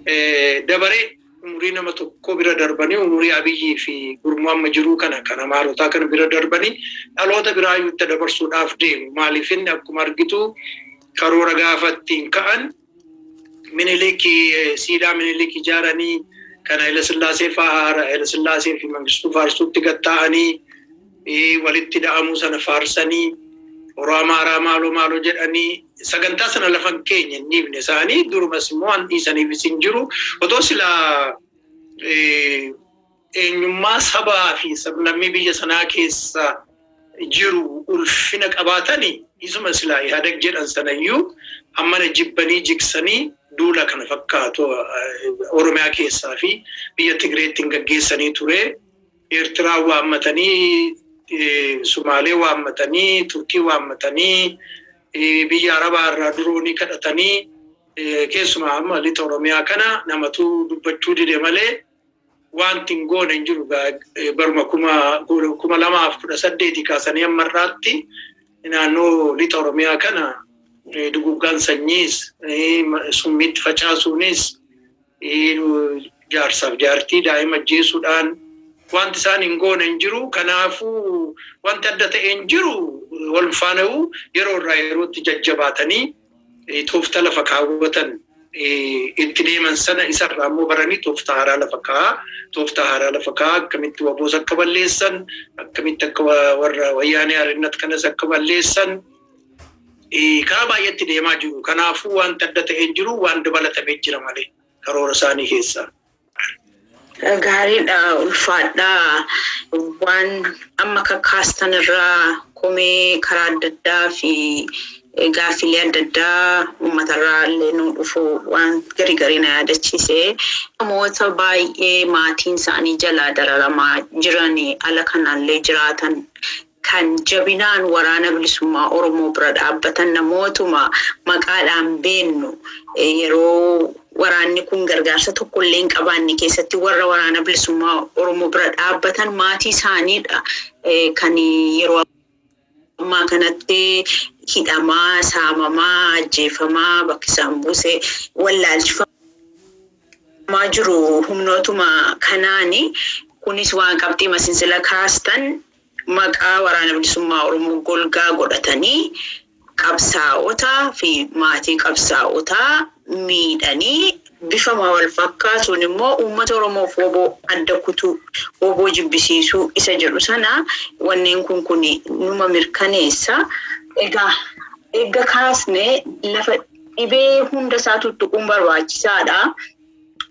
Dabaree umurii nama tokko bira darbanii, umurii Abiyyii fi gurmuu amma jiruu kana kan Amaarotaa kana bira darbanii dhaloota biraa itti dabarsuudhaaf deemu. Maaliif inni akkuma argitu karoora gaafa ittiin ka'an Minilik, siidaa Minilik ijaaranii, kan Haile Sillaasee fa'aa, Haile Sillaasee fi Mangistuu faarsuutti gatta'anii, walitti da'amuu sana faarsanii, Oromoo Amaaraa maaloo maaloo jedhanii sagantaa sana lafan keenya hin dhiifne isaanii. Durumas immoo waan dhiisaniifis hin jiru. Otoo silaa eenyummaa sabaa fi sablammii biyya sanaa keessa jiru ulfina qabaatanii, isuma silaa Ihaadag jedhan sanayyuu hammana jibbanii jigsanii duula kana fakkaatu Oromiyaa keessaa fi biyya Tigreetti hin gaggeessanii ture. Eertiraa waammatanii, Sumaalee waammatanii, Turkii waammatanii, biyya Arabaa irraa duroonii kadhatanii, keessumaa amma lixa Oromiyaa kana namatu dubbachuu dide malee wanti hin goone hin jiru. Baruma 2018 kaasanii amma irraatti naannoo lixa Oromiyaa kana duguggaan sanyiis, summiitti facaasuunis, jaarsaaf jaartii daa'ima ajjeesuudhaan wanti isaan hin goone hin jiru. Kanaafuu wanti adda ta'e hin jiru. Wal faana'uu yeroo irraa yerootti jajjabaatanii toofta lafa kaawwatan itti deeman sana isarraa immoo baranii toofta haaraa lafa kaa'aa, toofta haaraa lafa kaa'aa, akkamitti waboos akka balleessan, akkamitti akka warra Wayyaanee Arinnat kanas akka balleessan karaa baay'eetti deemaa jiru. Kanaafuu wanti adda ta'e hin jiru, waan dabalatamee jira malee karoora isaanii keessaa. Gaariidha, ulfaadhaa. Waan amma kakkaastan irraa komee karaa adda addaa fi gaaffilee adda addaa uummatarraa illee nu dhufu waan garii garii na yaadachiise. Namoota baay'ee maatiin isaanii jalaa dararamaa jiran, ala kanallee jiraatan, kan jabinaan Waraana Bilisummaa Oromoo bira dhaabbatan, namootuma maqaadhaan beennu, yeroo waraanni kun gargaarsa tokkollee hin qabaanne keessatti warra Waraana Bilisummaa Oromoo bira dhaabbatan maatii isaaniidha kan yeroo ammaa kanatti hidhamaa, saamamaa, ajjeefamaa, bakki isaan buuse wallaalchifamaa jiru humnootuma kanaani. Kunis waan qabxii masinsila kaastan, maqaa Waraana Bilisummaa Oromoo golgaa godhatanii qabsaa'otaa fi maatii qabsaa'otaa miidhanii, bifa wal fakkaatuun immoo uummata Oromoof WBO adda kutuu, WBO jibbisiisuu isa jedhu sana wanneen kun numa mirkaneessa. Egaa eegga kaasne lafa dhibee hunda isaa tuttuquun barbaachisaadha.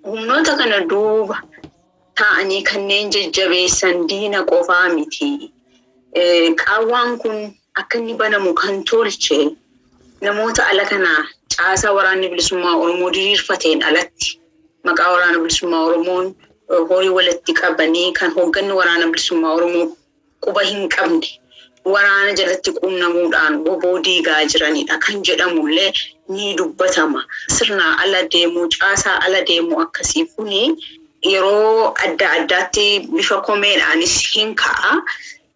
Humnoota kana duuba taa'anii kanneen jajjabeessan diina qofaa miti. Qaawwaan kun akka inni banamu kan tolche namoota ala kanaa caasaa Waraanni Bilisummaa Oromoo diriirfateen alatti maqaa Waraana Bilisummaa Oromoon horii walitti qabanii, kan hoogganni Waraana Bilisummaa Oromoo quba hin qabne waraana jalatti quunnamuudhaan WBO diigaa jiranidha kan jedhamullee ni dubbatama. Sirna ala deemuu, caasaa ala deemuu akkasii kuni yeroo adda addaatti bifa komeedhaanis hin ka'a.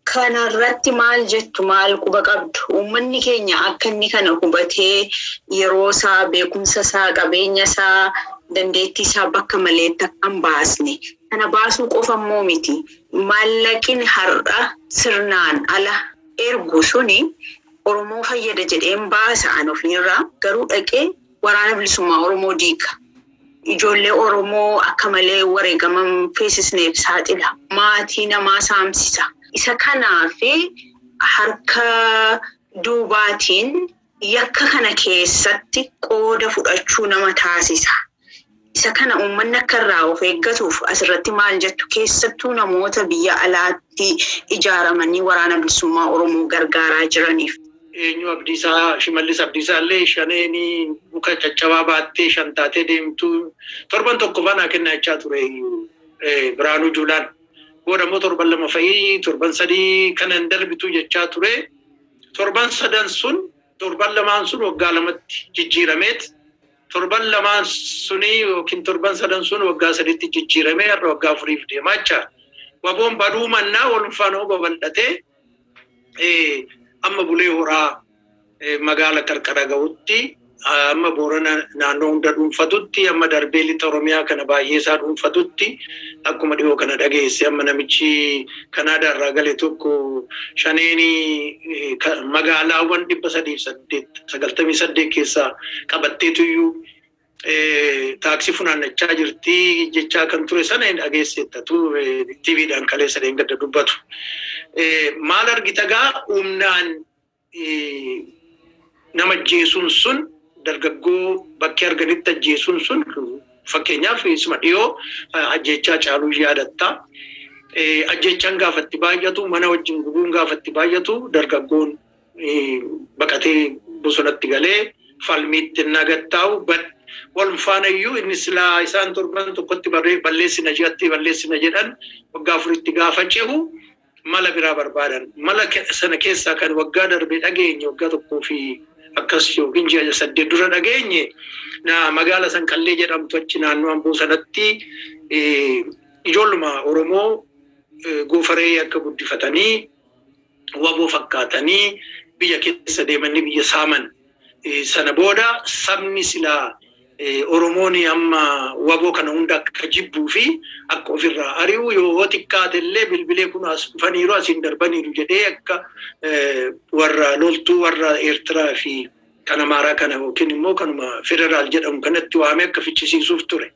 Kanarratti maal jettu, maal quba qabdu? Uummanni keenya akka inni kana hubatee yeroo isaa, beekumsa isaa, qabeenya isaa, dandeettii isaa bakka maleetti akka hin baasne. Kana baasuu qofa immoo miti. Maallaqni har'a sirnaan ala ergu suni Oromoo fayyada jedheen baasa'an ofiirraa, garuu dhaqee Waraana Bilisummaa Oromoo diiga. Ijoollee Oromoo akka malee wareegaman feesisneef saaxila. Maatii namaa saamsisa. Isa kanaaf harka duubaatiin yakka kana keessatti qooda fudhachuu nama taasisa. Isa kana uummanni akka irraa of eeggatuuf asirratti maal jettu, keessattuu namoota biyya alaatti ijaaramanii Waraana Bilisummaa Oromoo gargaaraa jiraniif? Eenyu, Abdiisaa, Shimallis Abdiisaa illee shaneenii muka caccabaa baattee shan taatee deemtu torban tokko fanaa kennaa jechaa ture Biraanuu Juulaan. Booda immoo torban 2 fa'ii, torban 3 kana hin darbitu jechaa ture. Torban sadan sun, torban lamaan sun waggaa 2tti jijjiirameet, torban lamaan sunii yookiin torban sadan sun waggaa 3tti jijjiiramee har'a waggaa 4f deemaa jecha. WBOn baduu mannaa walum faana babal'atee amma Bulee Horaa magaala qarqara ga'utti Amma Boorana naannoo hunda dhuunfatutti, amma darbee lixa Oromiyaa kana baay'ee isaa dhuunfatutti, akkuma dhiyoo kana dhageesse, amma namichi Kanaadaa irraa gale tokko shaneeni magaalaawwan 398 keessaa qabatteetuyyuu taaksii funaannachaa jirti jechaa kan ture sana hin dhageessettatu TVdhaan kaleessa dheengadda dubbatu. Maal argita gaa, humnaan nama ajjeesuun sun, dargaggoo bakkee arganitti ajjeesuun sun, fakkeenyaaf isuma dhiyoo ajjeechaa Caaluu yaadatta. Ajjeechaan gaafatti baay'atu, mana wajjin gubuun gaafatti baay'atu, dargaggoon baqatee bosonatti galee falmiitti nagattaa'u wal faanayyuu inni silaa isaan torban tokkotti balleessina, ji'atti balleessina jedhan, waggaa 4tti gaafa cehu mala biraa barbaadan. Mala sana keessaa kan waggaa darbe dhageenye, waggaa tokkoo fi akkas yookiin ji'a 8 dura dhageenye, na magaala Sanqallee jedhamtu achi naannoo Amboo sanatti ijoolluma Oromoo goofaree akka guddifatanii waboo fakkaatanii biyya keessa deemanii biyya saaman. Sana booda sabni silaa Oromoon amma waboo kana hunda akka jibbuu fi akka ofirraa ari'u, yoo xiqqaate illee bilbilee kun as dhufaniiru, asiin darbaniiru jedhee, akka warra loltuu warra Eertiraa fi kan Amaaraa kana yookiin immoo kanuma federaal jedhamu kanatti waamee akka fichisiisuuf ture.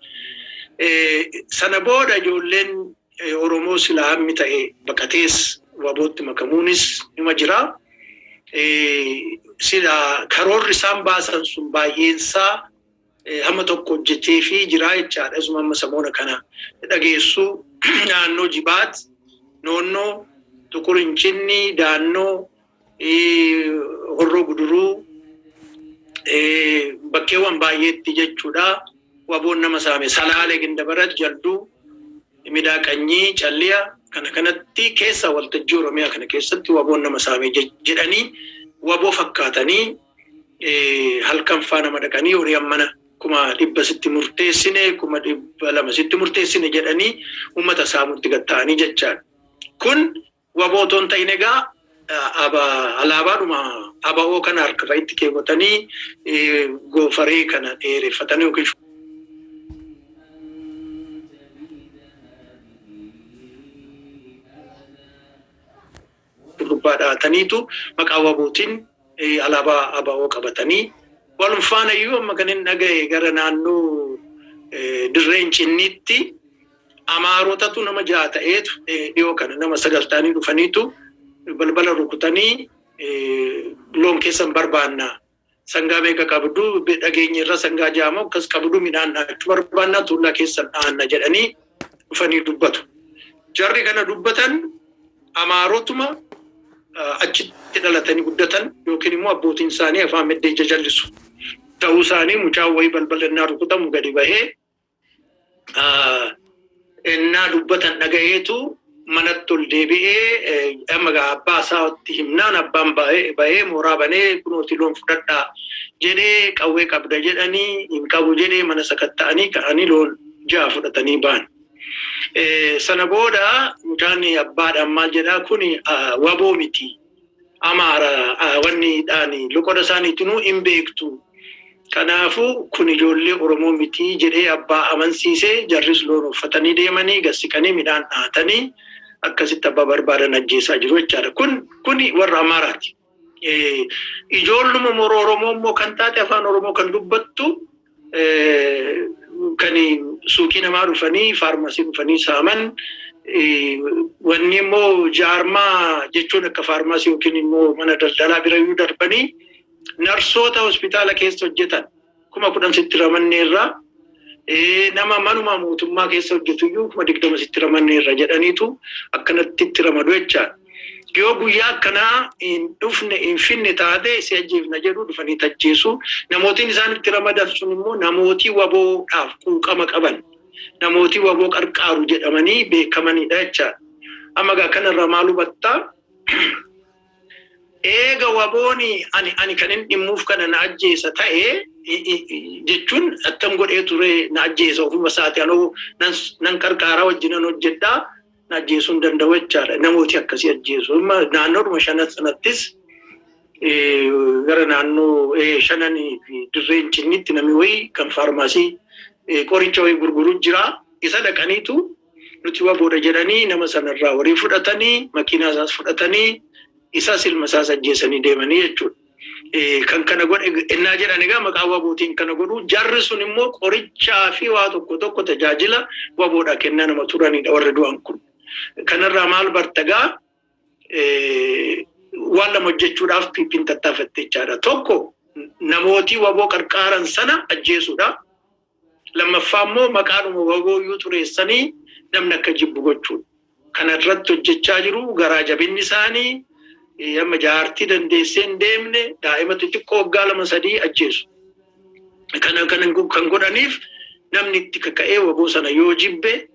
Sana booda ijoolleen Oromoo silaa hammi ta'e baqatees wabootti makamuunis nima jira. Sila karoorri isaan baasan sun baay'eensaa hamma tokko hojjetee fi jira jechaadha. Isuma amma samoona kana dhageessu, naannoo Jibaat, Noonnoo, Tukur Hincinni, Daannoo, Horroo Guduruu, bakkeewwan baay'eetti jechuudha. Waboon nama saame Salaalee, Gindabarat, Jalduu, Midaaqanyii, Calliya kana kanatti keessa, waltajjii Oromiyaa kana keessatti waboon nama saame jedhanii waboo fakkaatanii halkan faa nama dhaqanii horii ammana 100,000 sitti murteessine, 200,000 sitti murteessine jedhanii uummata saamutti gatta'anii jechaadha. Kun waboo otoo hin ta'in egaa alaabaadhuma ABO kana harka fa'itti keewwatanii, goofaree kana dheereffatanii yookiin shurrubbaa dhahataniitu maqaa wabootiin alaabaa ABO qabatanii walum faanayyuu. Amma kan hin dhagaye, gara naannoo dirreen Cinniitti Amaarotatu nama ja'a ta'eetu dhiyoo kana nama sagal ta'anii dhufaniitu balbala rukutanii, loon keessan barbaanna, sangaa meeqa qabdu dhageenya irra, sangaa ja'amoo akkas qabdu, midhaan dhahachuu barbaanna, tuullaa keessan dhahanna jedhanii dhufanii dubbatu. Jarri kana dubbatan Amaarotuma achitti dhalatanii guddatan yookiin immoo abbootiin isaanii afaan meddee jajallisu ta'uu isaanii, mucaan wayii balbala innaa rukutamu gadi bahee innaa dubbatan dhagayeetu manatti ol deebi'ee, amma gaa abbaa isaatti himnaan, abbaan bahee mooraa banee, kunooti loon fudhadhaa jedhee, qawwee qabda jedhanii, hin qabu jedhee, mana sakatta'anii ka'anii loon ja'a fudhatanii ba'an. Sana booda mucaan abbaadhaan maal jedhaa, kun waboo miti, Amaara, wanni dhaani loqoda isaaniitinuu hin beektu. Kanaafuu kun ijoollee Oromoo miti jedhee abbaa amansiisee, jarris loon uffatanii deemanii gassiqanii midhaan dhahatanii akkasitti abbaa barbaadan ajjeesaa jiru jechaadha. Kuni warra Amaaraati. Ijoolluma Oromoo immoo kan taate, afaan Oromoo kan dubbattu, kan suuqii namaa dhufanii, faarmasii dhufanii saaman, wanni immoo jaarmaa jechuun akka faarmasii yookiin immoo mana daldalaa birayyuu darbanii, narsoota hospitaala keessa hojjetan 10,000 sitti ramanneerra, nama manuma mootummaa keessa hojjetuyyuu 20,000 sitti ramanneerra jedhaniitu akkanatti itti ramadu jechaadha. Yoo guyyaa akkanaa hin dhufne, hin finne taate, si ajjeefna jedhu, dhufanii tajjeesu. Namootiin isaan itti ramadan sun immoo namootii waboodhaaf quuqama qaban, namootii waboo qarqaaru jedhamanii beekamanidha jechaadha. Amma egaa kanarraa maal hubattaa? Eega wabooni ani kan hin dhimmuuf kana na ajjeesa ta'e jechuun attam godhee ture na ajjeesa? Ofuma isaati anoo nan qarqaaraa, wajjinan hojjedhaa, na ajjeesuu hin danda'u jechaadha. Namooti akkasii ajjeesu. Naannoodhuma shanan sanattis Gara naannoo shananii fi dirreen cinnitti namni wayii kan faarmaasii qoricha wayii gurguru jira. Isa dhaqaniitu nuti waboodha jedhanii nama sanarraa horii fudhatanii, makiinaa isaas fudhatanii, isas ilma isaas ajjeesanii deemanii jechuudha. Kan kana godhe ennaa jedhan egaa maqaa wabootiin kana godhu, jarri sun immoo qorichaa fi waa tokko tokko tajaajila waboodha kennaa nama turanidha warri du'an kun. Kanarraa maal bartagaa? Waan lama hojjechuudhaaf PP'n tattaafatte jechaadha. Tokko, namootii waboo qarqaaran sana ajjeesuudha. Lammaffaa immoo maqaadhuma waboo iyyuu xureessanii namni akka jibbu gochuudha. Kana irratti hojjechaa jiru. Garaa jabinni isaanii amma jaartii dandeessee hin deemne, daa'ima xixiqqoo waggaa 2, 3 ajjeesu. Kana kan godhaniif namni itti kaka'ee waboo sana yoo jibbe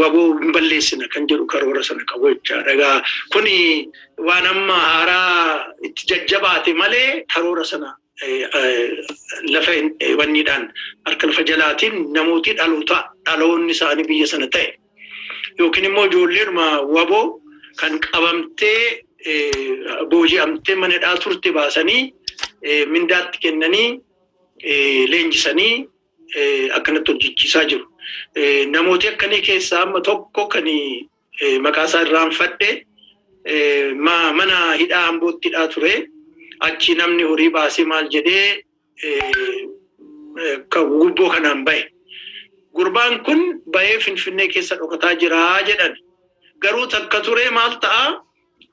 waboo hin balleessina kan jedhu karoora sana qabu jechaadha. Egaa kuni waan amma haaraa itti jajjabaate malee karoora sana lafa wanniidhaan harka lafa jalaatiin namootii dhaloota dhaloonni isaanii biyya sana ta'e yookiin immoo ijoolleedhuma waboo kan qabamtee booji'amtee mana hidhaa turte baasanii mindaatti kennanii leenjisanii akkanatti hojjechiisaa jiru. Namooti akkanii keessaa amma tokko kan maqaa isaa irraanfadhe, mana hidhaa Ambootti hidhaa ture. Achi namni horii baasee maal jedhee gubboo kanaan bahe. Gurbaan kun bahee Finfinnee keessa dhokataa jira jedhan. Garuu takka ture maal ta'a?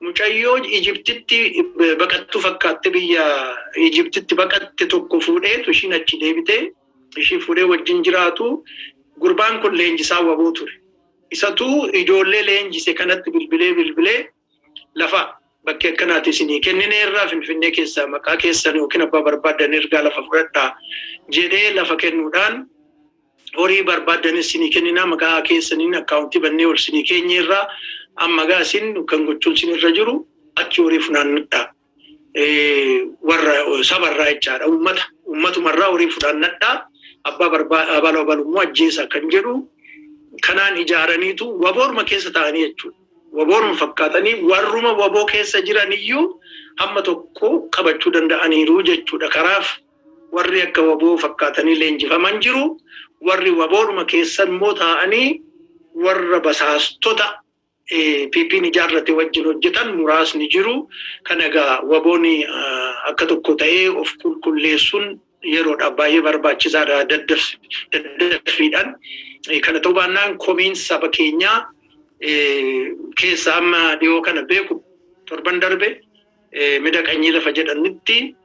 Mucayyoo Ijiptitti baqattuu fakkaatte, biyya Ijiptitti baqatte tokko fuudheetu ishiin achi deebitee ishii fuudhee wajjin jiraatu. Gurbaan kun leenjisaa waboo ture. Isatu ijoollee leenjise kanatti bilbilee bilbilee, lafa bakkee akkanaati isinii kennineerraa, Finfinnee keessaa maqaa keessan yookiin abbaa barbaaddan ergaa lafa fudhadhaa jedhee, lafa kennuudhaan horii barbaaddan isinii kenninaa, maqaa keessaniin akkaawuntii bannee ol isinii keenyeerraa, amma gaa isin kan gochuun isin irra jiru achi horii funaannadhaa. Warra sabarraa jechaadha, uummata uummatumarraa horii funaannadhaa, abbaa abaloo abalummoo ajjeesa kan jedhu kanaan ijaaraniitu wabooruma keessa ta'anii jechuudha. Wabooruma fakkaatanii warruma waboo keessa jiran iyyuu hamma tokko qabachuu danda'aniiru jechuudha. Karaaf warri akka waboo fakkaatanii leenjifaman jiru. Warri wabooruma keessa immoo taa'anii warra basaastota PP'n ijaarrate wajjin hojjetan muraasni jiru. Kana egaa waboon akka tokko ta'ee of qulqulleessuun yeroodhaaf baay'ee barbaachisaadha daddaffiidhaan. Kana ta'uu baannaan komiin saba keenyaa keessa amma dhiyoo kana beeku, torban darbe midaqanyii lafa jedhanitti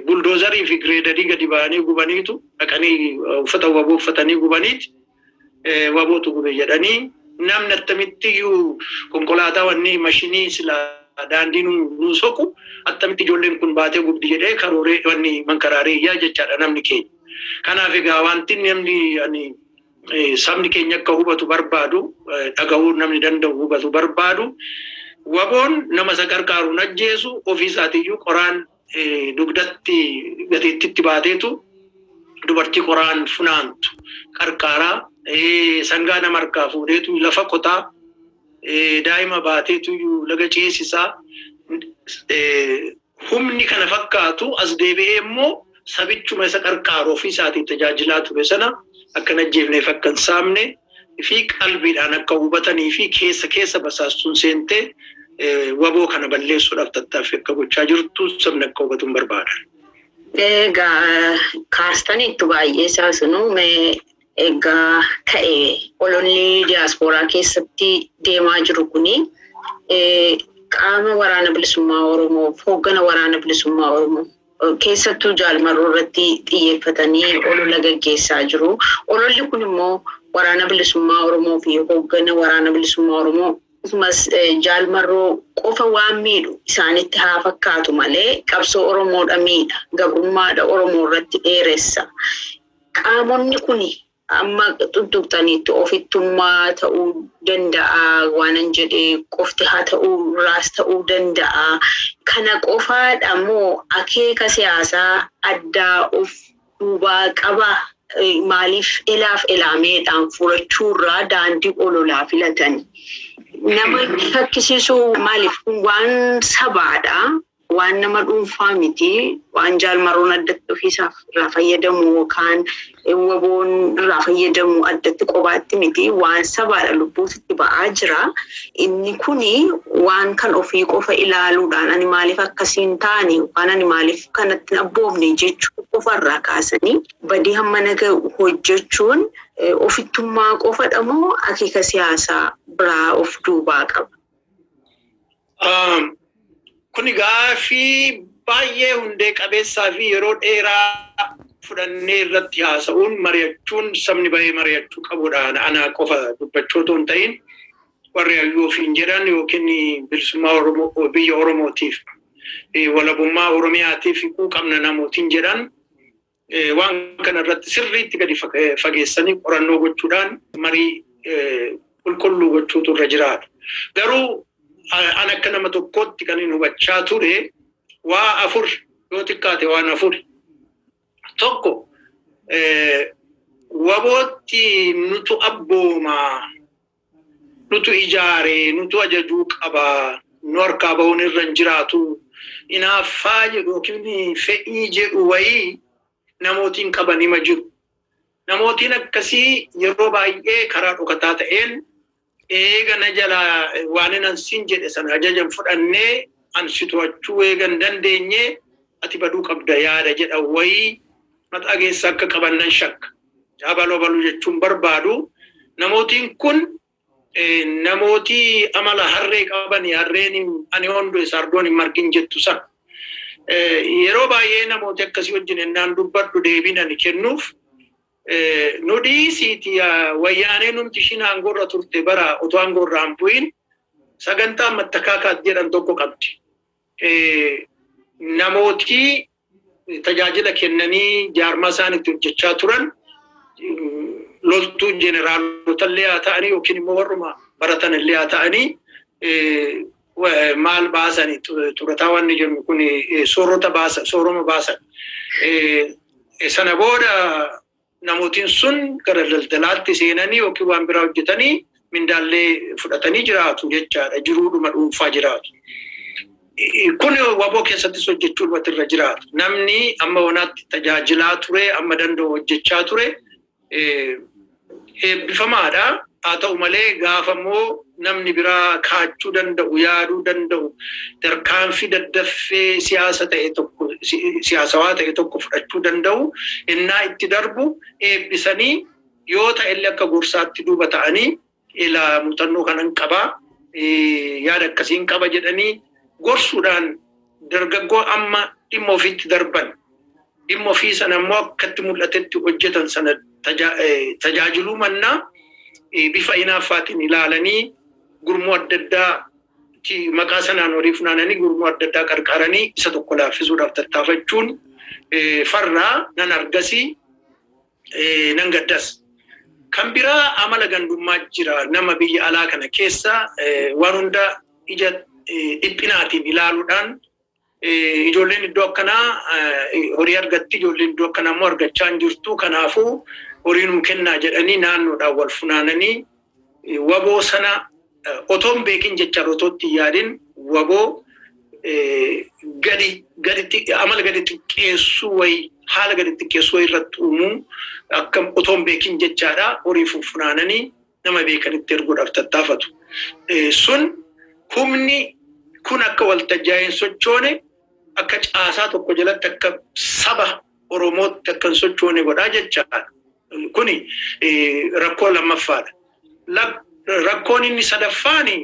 buldoozarii fi gireedarii gadi ba'anii gubaniitu, dhaqanii uffata waboo uffatanii gubaniiti wabootu gube jedhanii. Namni attamitti iyyuu konkolaataa wanni mashinii silaa daandii nu soqu attamitti ijoolleen kun baatee gubdi jedhee karooree wanni mankaraaree iyyaa jechaadha namni keenya. Kanaaf egaa wanti namni ani sabni keenya akka hubatu barbaadu, dhagahuu namni danda'u hubatu barbaadu, waboon nama isa qarqaaruun ajjeesu, ofii isaatiiyyuu qoraan dugdatti gateettitti baateetu dubartii qoraan funaantu qarqaaraa, sangaa nama harkaa fuudheetu lafa qotaa, daa'ima baateetu laga ceesisaa. Humni kana fakkaatu as deebi'ee immoo sabichuma isa qarqaaru, ofii isaatiif tajaajilaa ture sana akka hin ajjeefneef, akka hin saamne fi qalbiidhaan akka hubatanii fi keessa keessa basaastuun seentee waboo kana balleessuudhaaf tattaaffii akka gochaa jirtu sabni akka hubatu hin barbaadan. Egaa kaastaniittu baay'ee isaa sunuu. Mee egaa ka'e ololli diyaaspooraa keessatti deemaa jiru kuni qaama Waraana Bilisummaa Oromoo, hooggana Waraana Bilisummaa Oromoo, keessattuu Jaalmarroo irratti xiyyeeffatanii olola gaggeessaa jiru. Ololli kun immoo Waraana Bilisummaa Oromoo fi hooggana Waraana Bilisummaa Oromoo akkasumas Jaalmarroo qofa waan miidhu isaanitti haa fakkaatu malee qabsoo Oromoodha miidha. Gabrummaadha Oromoo irratti dheeressa. Qaamonni kuni amma tuttuqxaniitti ofittummaa ta'uu danda'a, waanan jedhee qofti haa ta'uu raas ta'uu danda'a. Kana qofaadha moo akeeka siyaasaa addaa of duubaa qaba? Maaliif elaaf elaameedhaan furachuurraa daandii ololaa filatan? Nama shakkisiisu maaliif kun waan sabaadha. Waan nama dhuunfaa miti, waan jaalmaroon addatti ofiisaaf irraa fayyadamu yookaan waboon irraa fayyadamu addatti qobaatti miti, waan sabaadha lubbuutti ba'aa jira. Inni kuni waan kan ofii qofa ilaaluudhaan ani maaliif akkasiin taane yookaan ani maaliif kanatti hin abboomne jechuu qofarraa kaasanii badii hamma ga'u hojjechuun ofittummaa qofadha moo akeeka siyaasaa biraa of duubaa qaba? Kuni gaaffii baay'ee hundee qabeessaa fi yeroo dheeraa fudhannee irratti haasa'uun mari'achuun sabni bahee mari'achuu qabudha. Ana qofa dubbachuu otoo hin ta'in warri hayyuu ofiin jedhan yookiin bilisummaa Oromoo biyya Oromootiif walabummaa Oromiyaatiif quuqamna namootiin jedhan waan kana irratti sirriitti gadi fageessanii qorannoo gochuudhaan marii qulqulluu gochuutu irra jiraata. Garuu an akka nama tokkootti kan hin hubachaa ture waa afur yoo xiqqaate waan afur. Tokko, wabootti nutu abboomaa, nutu ijaaree, nutu ajajuu qabaa, nu harkaa bahuun irra hin jiraatu, inaaffaa jedhu yookiin fedhii jedhu wayii namootiin qaban hima jiru. Namootiin akkasii yeroo baay'ee karaa dhokataa ta'een eega na jalaa waan nan siin jedhe sana ajajan fudhannee an si to'achuu eega hin dandeenye ati baduu qabda yaada jedha wayii mataa keessa akka qaban nan shakka. Abaluu abaluu jechuun barbaadu. Namootiin kun namootii amala harree qabani, harreen ani honduu sardoon hin margin jettu sana. Yeroo baay'ee namooti akkasii wajjin ennaan dubbadhu deebiin ani kennuuf nu dhiisiiti wayyaanee numti ishiin aangoorra turte bara otoo aangoorra hin bu'in sagantaa mattakaakaat jedhan tokko qabdi. Namootii tajaajila kennanii jaarmaa isaan itti hojjechaa turan loltuu jeneraalota illee haa ta'anii yookiin immoo warruma baratan illee haa ta'anii maal baasanii turataa wanni jennu kun soorota baasan, sooroma baasan. Sana booda namootiin sun gara daldalaatti seenanii yookiin waan biraa hojjetanii mindaallee fudhatanii jiraatu jechaadha. Jiruudhuma dhuunfaa jiraatu. Kun waboo keessattis hojjechuu irra jiraatu. Namni amma wanaatti tajaajilaa ture, amma danda'u hojjechaa ture eebbifamaadha. Haa ta'u malee gaafa immoo namni biraa kaachuu danda'u, yaaduu danda'u, tarkaanfii daddaffee siyaasa ta'e tokko, siyaasawaa ta'e tokko fudhachuu danda'u, innaa itti darbu eebbisanii yoo ta'e illee akka gorsaatti duuba ta'anii ilaa muuxannoo kanan qabaa, yaada akkasiin qaba jedhanii gorsuudhaan dargaggoo amma dhimma ofiitti darban, dhimma ofii sana immoo akkatti mul'atetti hojjetan sana tajaajiluu mannaa bifa hinaaffaatiin ilaalanii gurmuu adda addaa maqaa sanaan horii funaananii gurmuu adda addaa qarqaaranii isa tokko laaffisuudhaaf tattaafachuun farraa nan argasii nan gaddas. Kan biraa amala gandummaa jira nama biyya alaa kana keessa waan hunda ija dhiphinaatiin ilaaluudhaan ijoolleen iddoo akkanaa horii argatti, ijoolleen iddoo akkanaa immoo argachaa hin jirtu, kanaafuu horii nuu kennaa jedhanii naannoodhaan wal funaananii waboo sana otoo hin beekin jechaan otoo itti yaadin waboo gadi gaditti amala gadi xiqqeessuu wayii haala gadi xiqqeessuu wayii irratti uumuu akka otoo hin beekin jechaadha horii funaananii nama beekanitti erguudhaaf tattaafatu. Sun humni kun akka waltajjaa hin sochoone, akka caasaa tokko jalatti akka saba Oromootti akka hin sochoone godhaa jechaadha. Kuni rakkoo lammaffaadha. Rakkoon inni sadaffaani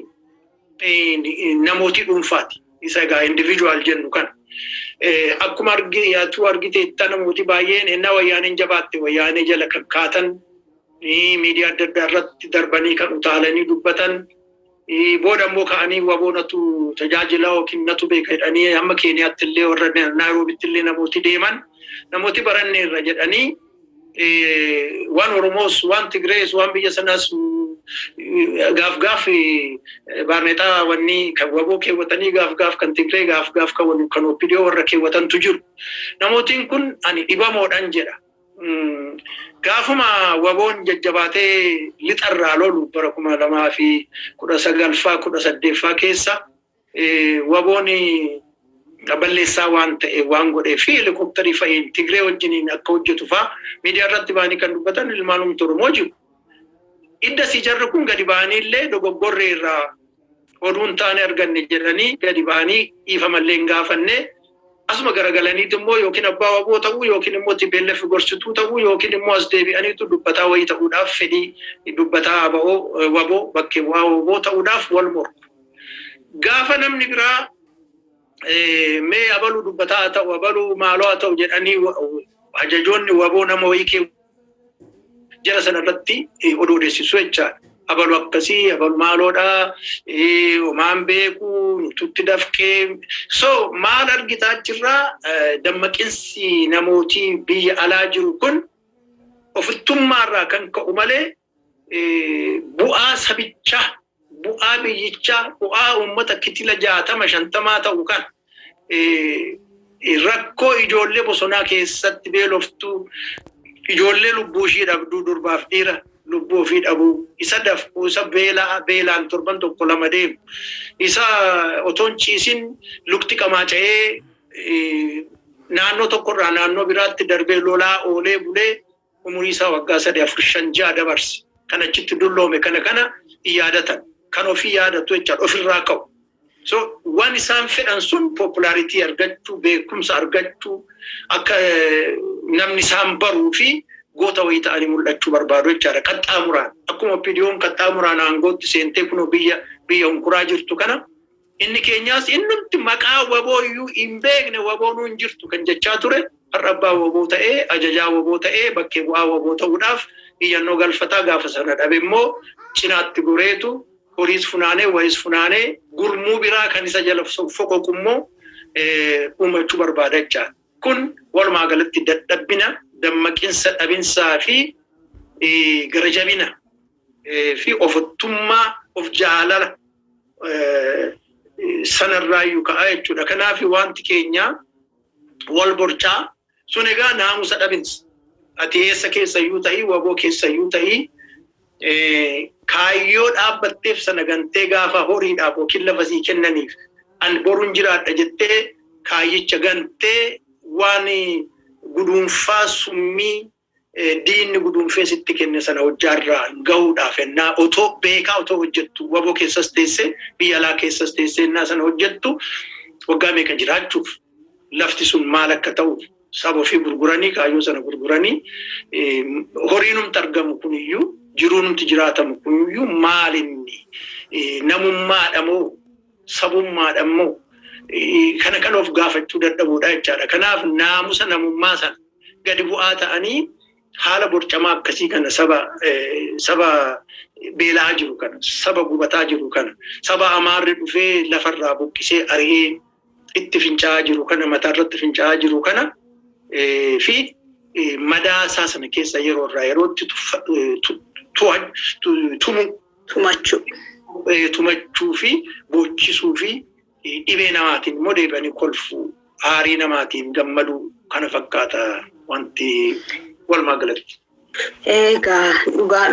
namootii dhuunfaati. Isa egaa individual jennu kana. Akkuma argitu argiteetta namooti baay'een ennaa wayyaaneen jabaatte wayyaanee jala kan kaatan, miidiyaa adda addaa irratti darbanii kan utaalanii dubbatan, booda immoo ka'anii waboo natu tajaajila yookiin natu beeka jedhanii hamma Keeniyaatti illee warra Naayiroobitti illee namooti deeman, namooti baranneerra jedhanii waan Oromoos waan Tigrees waan biyya sanaas gaaf gaaf baarneexaa wanni kan waboo keewwatanii gaaf gaaf kan Tigree gaaf gaaf kan OPDO warra keewwatantu jiru. Namootiin kun ani dhibamoodhaan jedha. Gaafuma waboon jajjabaatee lixarraa lolu bara 2019 18 keessa waboon Balleessaa waan ta'e waan godhee fi helikopterii fa'iin Tigree wajjiniin akka hojjetu fa'aa miidiyaa irratti ba'anii kan dubbatan ilmaan uummata Oromoo jiru. Idda si jarri kun gadi ba'anii illee dogoggorree irraa oduun taane arganne jedhanii gadi ba'anii dhiifamallee hin gaafanne, asuma garagalaniitu immoo yookiin abbaa waboo ta'uu yookiin immoo TPLF gorsituu ta'uu yookiin immoo as deebi'aniitu dubbataa wayii ta'uudhaaf, fedhii dubbataa aba'oo waboo, bakkee bu'aa waboo ta'uudhaaf wal morku. Gaafa namni biraa mee abaluu dubbataa haa ta'u, abaluu maaloo haa ta'u jedhanii ajajoonni waboo nama wayii kee jara sana irratti oduu odeessisu jechaadha. Abalu akkasii, abalu maaloodhaa, homaan beeku, tutti dafqee. So maal argitaa achirraa? Dammaqinsi namootii biyya alaa jiru kun ofittummaarraa kan ka'u malee bu'aa sabichaa, bu'aa biyyichaa, bu'aa uummata kitila 60 50 ta'u kan rakkoo ijoollee bosonaa keessatti beeloftuu, ijoollee lubbuu ishii dhabduu, durbaaf dhiira lubbuu ofii dhabuu, isa dafquu, isa beelaan torban tokko lama deemu, isa otoon ciisin lukti qamaaca'ee naannoo tokkorraa naannoo biraatti darbee lolaa oolee bulee umurii isaa waggaa 3, 4, 5, 6 dabarse kan achitti dulloome kana hin yaadatan, kan ofii yaadatu jechaadha, ofirraa ka'u. So waan isaan fedhan sun popularity argachuu, beekumsa argachuu, akka namni isaan baruu fi goota wayii ta'anii mul'achuu barbaadu jechaadha. Qaxxaamuraan akkuma OPDOn qaxxaamuraan aangootti seentee kunoo biyya hunkuraa jirtu kana, inni keenyaas innumti maqaa waboo iyyuu hin beekne, waboonuu hin jirtu kan jechaa ture, har'a abbaa waboo ta'ee, ajajaa waboo ta'ee, bakkee bu'aa waboo ta'uudhaaf iyyannoo galfataa. Gaafa sana dhabe immoo cinaatti goreetu horiis funaanee, wayiis funaanee, gurmuu biraa kan isa jala foqoqu immoo uumachuu barbaada jechaadha. Kun walumaa galatti dadhabbina, dammaqinsa dhabinsaa fi gara jabina fi ofittummaa, of jaalala sanarraayyuu ka'a jechuudha. Kanaaf wanti keenya wal borcaa sun egaa naamusa dhabinsa. Ati eessa keessayyuu ta'ii, waboo keessayyuu ta'ii, kaayyoo dhaabbatteef sana gantee gaafa horiidhaaf yookiin lafa sii kennaniif an boruun jiraadha jettee kaayyicha gantee waan guduunfaa summii diinni guduunfee sitti kenne sana hojjaarraa gahuudhaaf ennaa otoo beekaa otoo hojjettu, waboo keessas teessee biyya alaa keessas teessee ennaa sana hojjettu, waggaa meeqa jiraachuuf, lafti sun maal akka ta'u, saba ofii gurguranii, kaayyoo sana gurguranii, horiinumti argamu kuniyyuu, jiruunumti jiraatamu kuniyyuu maalinni, namummaadha moo sabummaadha moo, kana kan of gaafachuu dadhabuudha jechaadha. Kanaaf naamusa namummaa sana gadi bu'aa ta'anii haala borcamaa akkasii kana saba beelaa jiru kana, saba gubataa jiru kana, saba amaarri dhufee lafarraa buqqisee ari'ee itti fincaa'aa jiru kana, mataarratti fincaa'aa jiru kana fi madaa isaa sana keessa yeroo irraa yerootti tumu Tumachuu. Tumachuu fi boochisuu fi dhibee namaatiin immoo deebi'anii kolfuu, aarii namaatiin gammaduu, kana fakkaata wanti walumaa galatti. Egaa dhugaadha.